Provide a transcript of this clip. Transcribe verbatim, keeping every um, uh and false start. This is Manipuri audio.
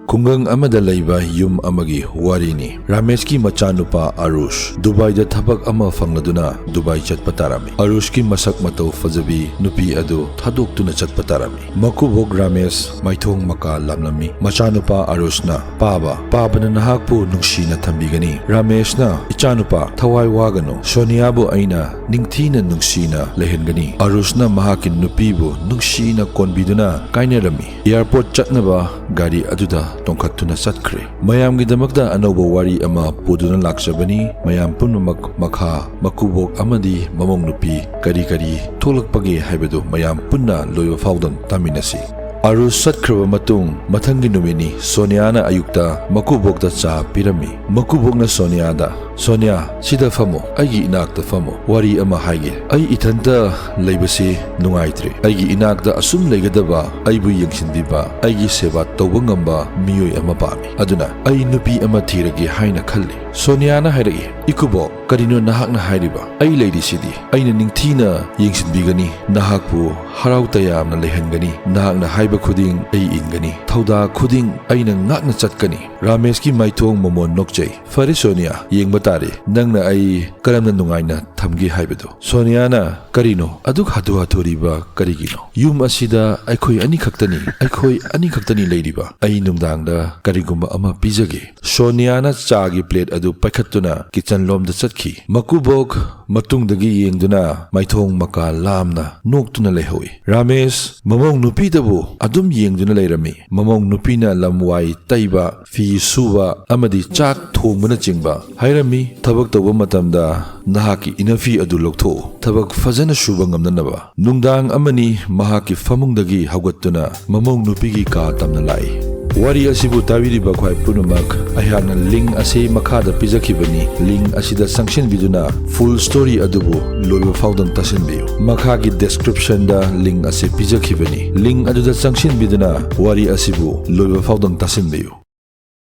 ꯈꯨꯡꯒꯪ ꯑꯃꯗ ꯂꯩꯕ ꯌꯨꯝ ꯑꯃꯒꯤ ꯋꯥꯔꯤꯅꯤ꯫ ꯔꯥꯃꯦꯁꯀꯤ ꯃꯆꯥꯅꯨꯄꯥ ꯑꯔꯨꯁ ꯗꯨꯕꯥꯏꯗ ꯊꯕꯛ ꯑꯃ ꯐꯪꯂꯗꯨꯅ ꯗꯨꯕꯥꯏ ꯆꯠꯄ ꯇꯥꯔꯝꯃꯤ꯫ ꯑꯔꯨꯁꯀꯤ ꯃꯁꯛ ꯃꯇꯧ ꯐꯖꯕꯤ ꯅꯨꯄꯤ ꯑꯗꯨ ꯊꯥꯗꯣꯛꯇꯨꯅ ꯆꯠꯄ ꯇꯥꯔꯝꯃꯤ꯫ ꯃꯀꯨꯕꯣꯛ ꯔꯥꯃꯦꯁ ꯃꯥꯏꯊꯣꯡ ꯃꯀꯥ ꯂꯥꯝꯂꯝꯃꯤ꯫ ꯃꯆꯥꯅꯨꯄꯥ ꯑꯔꯨꯁꯅ, "ꯄꯥꯕ, ꯄꯥꯕꯅ ꯅꯍꯥꯛꯄꯨ ꯅꯨꯡꯁꯤꯅ ꯊꯝꯕꯤꯒꯅꯤ꯫" ꯔꯥꯃꯦꯁꯅ, "ꯏꯆꯥꯅꯨꯄꯥ, ꯊꯋꯥꯏ ꯋꯥꯒꯅꯨ꯫ ꯁꯣꯅꯤꯌꯥꯕꯨ ꯑꯩꯅ ꯅꯤꯡꯊꯤꯅ ꯅꯨꯡꯁꯤꯅ ꯂꯩꯍꯟꯒꯅꯤ꯫" ꯑꯔꯨꯁꯅ ꯃꯍꯥꯛꯀꯤ ꯅꯨꯄꯤꯕꯨ ꯅꯨꯡꯁꯤꯅ ꯀꯣꯟꯕꯤꯗꯨꯅ ꯀꯥꯏꯅꯔꯝꯃꯤ꯫ ꯑꯦꯌꯔꯄꯣꯔꯠ ꯆꯠꯅꯕ ꯒꯥꯔꯤ ꯑꯗꯨꯗ ꯇꯣꯡꯈꯠꯇꯨꯅ ꯆꯠꯈ꯭ꯔꯦ꯫ ꯃꯌꯥꯝꯒꯤꯗꯃꯛꯇ ꯑꯅꯧꯕ ꯋꯥꯔꯤ ꯑꯃ ꯄꯨꯗꯨꯅ ꯂꯥꯛꯆꯕꯅꯤ꯫ ꯃꯌꯥꯝ ꯄꯨꯝꯅꯃꯛ ꯃꯈꯥ ꯃꯀꯨꯕꯣꯛ ꯑꯃꯗꯤ ꯃꯃꯧ ꯅꯨꯄꯤ ꯀꯔꯤ ꯀꯔꯤ ꯊꯣꯛꯂꯛꯄꯒꯦ ꯍꯥꯏꯕꯗꯨ ꯃꯌꯥꯝ ꯄꯨꯟꯅ ꯂꯣꯏꯕ ꯐꯥꯎꯗꯪ ꯇꯥꯃꯤꯟꯅꯁꯤ꯫ ꯑꯔꯨꯁ ꯆꯠꯈ꯭ꯔꯕ ꯃꯇꯨꯡ ꯃꯊꯪꯒꯤ ꯅꯨꯃꯤꯠꯅꯤ꯫ ꯁꯣꯅꯤꯌꯥꯅ ꯑꯌꯨꯛꯇ ꯃꯀꯨꯕꯣꯛꯇ ꯆꯥ ꯄꯤꯔꯝꯃꯤ꯫ ꯃꯀꯨꯕꯣꯛꯅ ꯁꯣꯅꯤꯌꯥꯗ, "ꯁꯣꯅꯤꯌꯥ, ꯁꯤꯗ ꯐꯝꯃꯨ, ꯑꯩꯒꯤ ꯏꯅꯥꯛꯇ ꯐꯝꯃꯨ꯫ ꯋꯥꯔꯤ ꯑꯃ ꯍꯥꯏꯒꯦ꯫ ꯑꯩ ꯏꯊꯟꯇ ꯂꯩꯕꯁꯤ ꯅꯨꯡꯉꯥꯏꯇ꯭ꯔꯦ꯫ ꯑꯩꯒꯤ ꯏꯅꯥꯛꯇ ꯑꯁꯨꯝ ꯂꯩꯒꯗꯕ, ꯑꯩꯕꯨ ꯌꯦꯡꯁꯤꯟꯕꯤꯕ, ꯑꯩꯒꯤ ꯁꯦꯕꯥ ꯇꯧꯕ ꯉꯝꯕ ꯃꯤꯑꯣꯏ ꯑꯃ ꯄꯥꯝꯃꯤ꯫ ꯑꯗꯨꯅ ꯑꯩ ꯅꯨꯄꯤ ꯑꯃ ꯊꯤꯔꯒꯦ ꯍꯥꯏꯅ ꯈꯜꯂꯤ꯫" ꯁꯣꯅꯤꯌꯥꯅ ꯍꯥꯏꯔꯛꯏ, "ꯏꯀꯨꯕꯣꯛ, ꯀꯔꯤꯅꯣ ꯅꯍꯥꯛꯅ ꯍꯥꯏꯔꯤꯕ? ꯑꯩ ꯂꯩꯔꯤꯁꯤꯗꯤ꯫ ꯑꯩꯅ ꯅꯤꯡꯊꯤꯅ ꯌꯦꯡꯁꯤꯟꯕꯤꯒꯅꯤ꯫ ꯅꯍꯥꯛꯄꯨ ꯍꯔꯥꯎ ꯇꯌꯥꯝꯅ ꯂꯩꯍꯟꯒꯅꯤ꯫ ꯅꯍꯥꯛꯅ ꯍꯥꯏꯕ ꯈꯨꯗꯤꯡ ꯑꯩ ꯏꯟꯒꯅꯤ꯫ ꯊꯧꯗꯥ ꯈꯨꯗꯤꯡ ꯑꯩꯅ ꯉꯥꯛꯅ ꯆꯠꯀꯅꯤ꯫" ꯔꯥꯃꯦꯁꯀꯤ ꯃꯥꯏꯊꯣꯡ ꯃꯃꯣꯟ ꯅꯣꯛꯆꯩ꯫ "ꯐꯔꯦ ꯁꯣꯅꯤꯌꯥ, ꯌꯦꯡꯕ ꯇꯥꯔꯦ꯫ ꯅꯪꯅ ꯑꯩ ꯀꯔꯝꯅ ꯅꯨꯡꯉꯥꯏꯅ ꯊꯝꯒꯦ ꯍꯥꯏꯕꯗꯨ꯫" ꯁꯣꯅꯤꯌꯥꯅ, "ꯀꯔꯤꯅꯣ ꯑꯗꯨꯛ ꯍꯥꯊꯨ ꯍꯥꯊꯨꯔꯤꯕ ꯀꯔꯤꯒꯤꯅꯣ? ꯌꯨꯝ ꯑꯁꯤꯗ ꯑꯩꯈꯣꯏ ꯑꯅꯤꯈꯛꯇꯅꯤ, ꯑꯩꯈꯣꯏ ꯑꯅꯤꯈꯛꯇꯅꯤ ꯂꯩꯔꯤꯕ꯫ ꯑꯩ ꯅꯨꯡꯗꯥꯡꯗ ꯀꯔꯤꯒꯨꯝꯕ ꯑꯃ ꯄꯤꯖꯒꯦ꯫" ꯁꯣꯅꯤꯌꯥꯅ ꯆꯥꯒꯤ ꯄ꯭ꯂꯦꯠ ꯑꯗꯨ ꯄꯥꯏꯈꯠꯇꯨꯅ ꯀꯤꯆꯟ ꯂꯣꯝꯗ ꯆꯠꯈꯤ꯫ ꯃꯀꯨꯕꯣꯛ ꯃꯇꯨꯡꯗꯒꯤ ꯌꯦꯡꯗꯨꯅ ꯃꯥꯏꯊꯣꯡ ꯃꯀꯥ ꯂꯥꯝꯅ ꯅꯣꯛꯇꯨꯅ ꯂꯩꯍꯧꯏ꯫ ꯔꯥꯃꯦꯁ ꯃꯃꯧ ꯅꯨꯄꯤꯗꯕꯨ ꯑꯗꯨꯝ ꯌꯦꯡꯗꯨꯅ ꯂꯩꯔꯝꯃꯤ꯫ ꯃꯃꯧ ꯅꯨꯄꯤꯅ ꯂꯝ ꯋꯥꯏ ꯇꯩꯕ, ꯐꯤ ꯁꯨꯕ ꯑꯃꯗꯤ ꯆꯥꯛ ꯊꯣꯡꯕꯅꯆꯤꯡꯕ ꯍꯥꯏꯔꯝꯃꯤ꯫ ꯊꯕꯛ ꯇꯧꯕ ꯃꯇꯝꯗ ꯅꯍꯥꯛꯀꯤ ꯏꯅꯐꯤ ꯑꯗꯨ ꯂꯧꯊꯣꯛꯎ, ꯊꯕꯛ ꯐꯖꯅ ꯁꯨꯕ ꯉꯝꯅꯅꯕ꯫ ꯅꯨꯡꯗꯥꯡ ꯑꯃꯅꯤ ꯃꯍꯥꯛꯀꯤ ꯐꯃꯨꯡꯗꯒꯤ ꯍꯧꯒꯠꯇꯨꯅ ꯃꯃꯧ ꯅꯨꯄꯤꯒꯤ ꯀꯥ ꯇꯝꯅ ꯂꯥꯛꯏ꯫ ꯋꯥꯔꯤ ꯑꯁꯤꯕꯨ ꯇꯥꯕꯤꯔꯤꯕ ꯈ꯭ꯋꯥꯏ ꯄꯨꯝꯅꯃꯛ ꯑꯩꯍꯥꯛꯅ ꯂꯤꯡ ꯑꯁꯤ ꯃꯈꯥꯗ ꯄꯤꯖꯈꯤꯕꯅꯤ꯫ ꯂꯤꯡ ꯑꯁꯤꯗ ꯆꯪꯁꯤꯟꯕꯤꯗꯨꯅ ꯐꯨꯜ ꯁ꯭ꯇꯣꯔꯤ ꯑꯗꯨꯕꯨ ꯂꯣꯏꯕ ꯐꯥꯎꯗꯪ ꯇꯥꯁꯤꯟꯕꯤꯌꯨ꯫ ꯃꯈꯥꯒꯤ ꯗꯦꯁꯀ꯭ꯔꯤꯞꯁꯟꯗ ꯂꯤꯡ ꯑꯁꯤ ꯄꯤꯖꯈꯤꯕꯅꯤ꯫ ꯂꯤꯡ ꯑꯗꯨꯗ ꯆꯪꯁꯤꯟꯕꯤꯗꯨꯅ ꯋꯥꯔꯤ ꯑꯁꯤꯕꯨ ꯂꯣꯏꯕ ꯐꯥꯎꯗꯪ ꯇꯥꯁꯤꯟꯕꯤꯌꯨ꯫